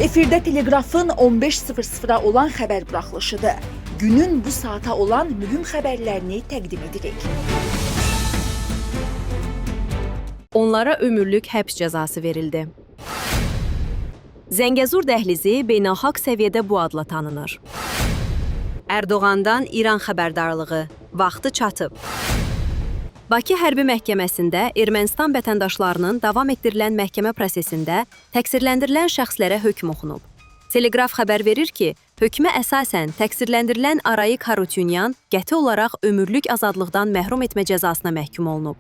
Efirdə Teleqrafın 15:00-a olan xəbər buraxılışıdır. Günün bu saata olan mühüm xəbərlərini təqdim edirik. Onlara ömürlük həbs cəzası verildi. Zəngəzur dəhlizi beynəlxalq səviyyədə bu adla tanınır. Ərdoğandan İran xəbərdarlığı vaxtı çatıb. Bakı Hərbi Məhkəməsində Ermənistan vətəndaşlarının davam etdirilən məhkəmə prosesində təqsirləndirilən şəxslərə hökm oxunub. Teleqraf xəbər verir ki, hökmə əsasən təqsirləndirilən Arayik Harutyunyan qəti olaraq ömürlük azadlıqdan məhrum etmə cəzasına məhkum olunub.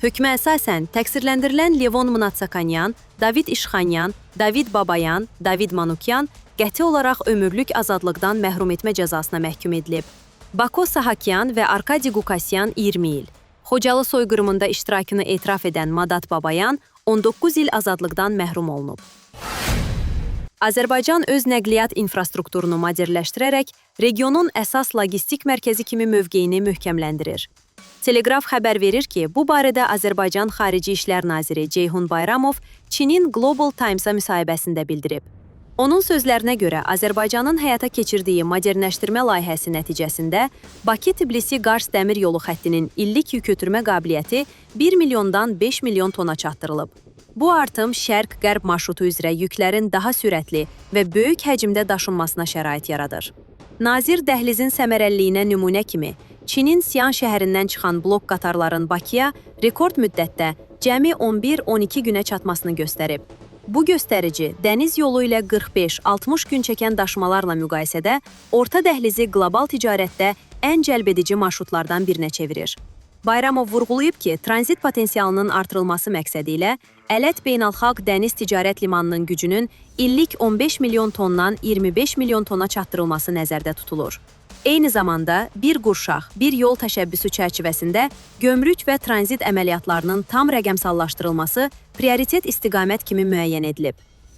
Hökmə əsasən təqsirləndirilən Levon Mnatsakanyan, David İşxanyan, David Babayan, David Manukyan qəti olaraq ömürlük azadlıqdan məhrum etmə cəzasına məhkum edilib. Bako Sahakyan və Arkadi Qukasyan 20 il. Xocalı soyqırımında iştirakını etiraf edən Madat Babayan 19 il azadlıqdan məhrum olunub. Azərbaycan öz nəqliyyat infrastrukturunu modernləşdirərək regionun əsas logistik mərkəzi kimi mövqeyini möhkəmləndirir. Teleqraf xəbər verir ki, bu barədə Azərbaycan Xarici İşlər naziri Ceyhun Bayramov Çinin Global Times-a müsahibəsində bildirib. Onun sözlərinə görə Azərbaycanın həyata keçirdiyi modernləşdirmə layihəsi nəticəsində Bakı-Tbilisi-Qars dəmir yolu xəttinin illik yük ötürmə qabiliyyəti 1 milyondan 5 milyon tona çatdırılıb. Bu artım şərq-qərb marşrutu üzrə yüklərin daha sürətli və böyük həcmdə daşınmasına şərait yaradır. Nazir dəhlizin səmərəliliyinə nümunə kimi Çinin Sian şəhərindən çıxan blok qatarların Bakıya rekord müddətdə cəmi 11-12 günə çatmasını göstərib. Bu göstərici dəniz yolu ilə 45-60 gün çəkən daşımalarla müqayisədə orta dəhlizi qlobal ticarətdə ən cəlbedici marşrutlardan birinə çevirir. Bayramov vurğulayıb ki, tranzit potensialının artırılması məqsədi ilə Ələt Beynəlxalq Dəniz Ticarət Limanının gücünün illik 15 milyon tondan 25 milyon tona çatdırılması nəzərdə tutulur. Eyni zamanda bir qurşaq, bir yol təşəbbüsü çərçivəsində gömrük və tranzit əməliyyatlarının tam rəqəmsallaşdırılması prioritet istiqamət kimi müəyyən edilib.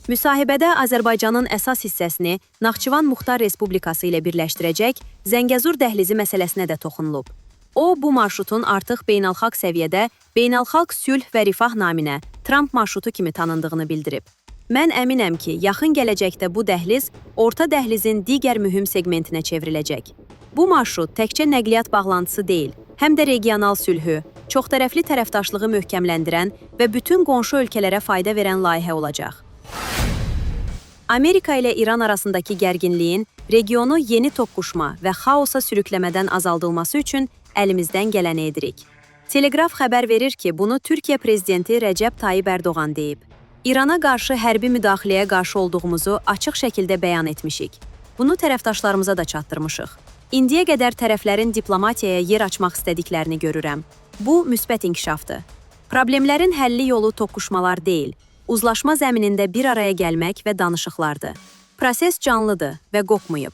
Müsahibədə Azərbaycanın əsas hissəsini Naxçıvan Muxtar Respublikası ilə birləşdirəcək Zəngəzur dəhlizi məsələsinə də toxunulub. O, bu marşrutun artıq beynəlxalq səviyyədə beynəlxalq sülh və rifah naminə Tramp marşrutu kimi tanındığını bildirib. Mən əminəm ki, yaxın gələcəkdə bu dəhliz orta dəhlizin digər mühüm seqmentinə çevriləcək. Bu marşrut təkcə nəqliyyat bağlantısı deyil, həm də regional sülhü, çoxtərəfli tərəfdaşlığı möhkəmləndirən və bütün qonşu ölkələrə fayda verən layihə olacaq. Amerika ilə İran arasındakı gərginliyin regionu yeni toqquşma və xaosa sürükləmədən azaldılması üçün əlimizdən gələni edirik. Teleqraf xəbər verir ki, bunu Türkiyə prezidenti Rəcəb Tayyib Ərdoğan deyib. İrana qarşı hərbi müdaxiləyə qarşı olduğumuzu açıq şəkildə bəyan etmişik. Bunu tərəfdaşlarımıza da çatdırmışıq. İndiyə qədər tərəflərin diplomatiyaya yer açmaq istədiklərini görürəm. Bu müsbət inkişafdır. Problemlərin həlli yolu toqquşmalar deyil, uzlaşma zəminində bir araya gəlmək və danışıqlardır. Proses canlıdır və qopmayıb.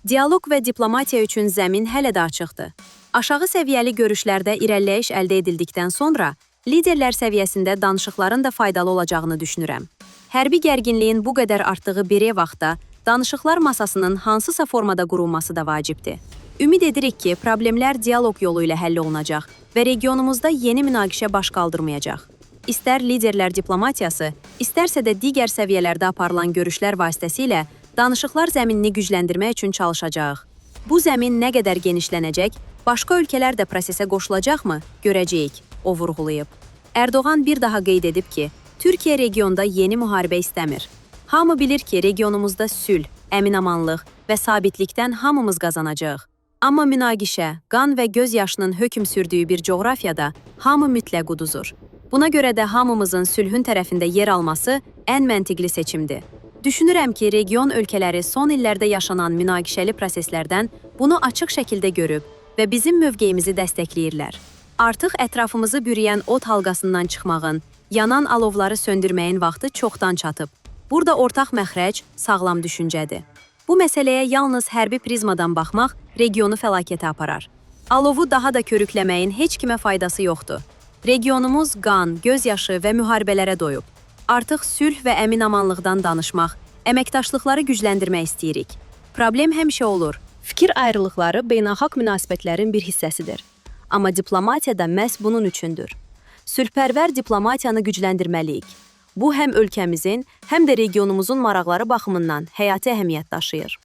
Dialoq və diplomatiya üçün zəmin hələ də açıqdır. Aşağı səviyyəli görüşlərdə irəliləyiş əldə edildikdən sonra liderlər səviyyəsində danışıqların da faydalı olacağını düşünürəm. Hərbi gərginliyin bu qədər artdığı bir vaxtda danışıqlar masasının hansısa formada qurulması da vacibdir. Ümid edirik ki, problemlər dialoq yolu ilə həll olunacaq və regionumuzda yeni münaqişə baş qaldırmayacaq. İstər liderlər diplomatiyası, istərsə də digər səviyyələrdə aparılan görüşlər vasitəsilə danışıqlar zəminini gücləndirmək üçün çalışacağıq. Bu zəmin nə qədər genişlənəcək, başqa ölkələr də prosesə qoşulacaqmı, görəcəyik, o vurğulayıb. Ərdoğan bir daha qeyd edib ki, Türkiyə regionda yeni müharibə istəmir. Hamı bilir ki, regionumuzda sülh, əminamanlıq və sabitlikdən hamımız qazanacağıq. Amma münaqişə, qan və göz yaşının hökm sürdüyü bir coğrafiyada hamı mütləq uduzur. Buna görə də hamımızın sülhün tərəfində yer alması ən məntiqli seçimdir. Düşünürəm ki, region ölkələri son illərdə yaşanan münaqişəli proseslərdən bunu açıq şəkildə görüb və bizim mövqeyimizi dəstəkləyirlər. Artıq ətrafımızı bürüyən od halqasından çıxmağın, yanan alovları söndürməyin vaxtı çoxdan çatıb. Burada ortaq məxrəc sağlam düşüncədir. Bu məsələyə yalnız hərbi prizmadan baxmaq regionu fəlakətə aparar. Alovu daha da körükləməyin heç kimə faydası yoxdur. Regionumuz qan, göz yaşı və müharibələrə doyub. Artıq sülh və əminamanlıqdan danışmaq, əməkdaşlıqları gücləndirmək istəyirik. Problem həmişə olur. Fikir ayrılıqları beynəlxalq münasibətlərin bir hissəsidir. Amma diplomatiya da məhz bunun üçündür. Sülhpərvər diplomatiyanı gücləndirməliyik. Bu həm ölkəmizin, həm də regionumuzun maraqları baxımından həyati əhəmiyyət daşıyır.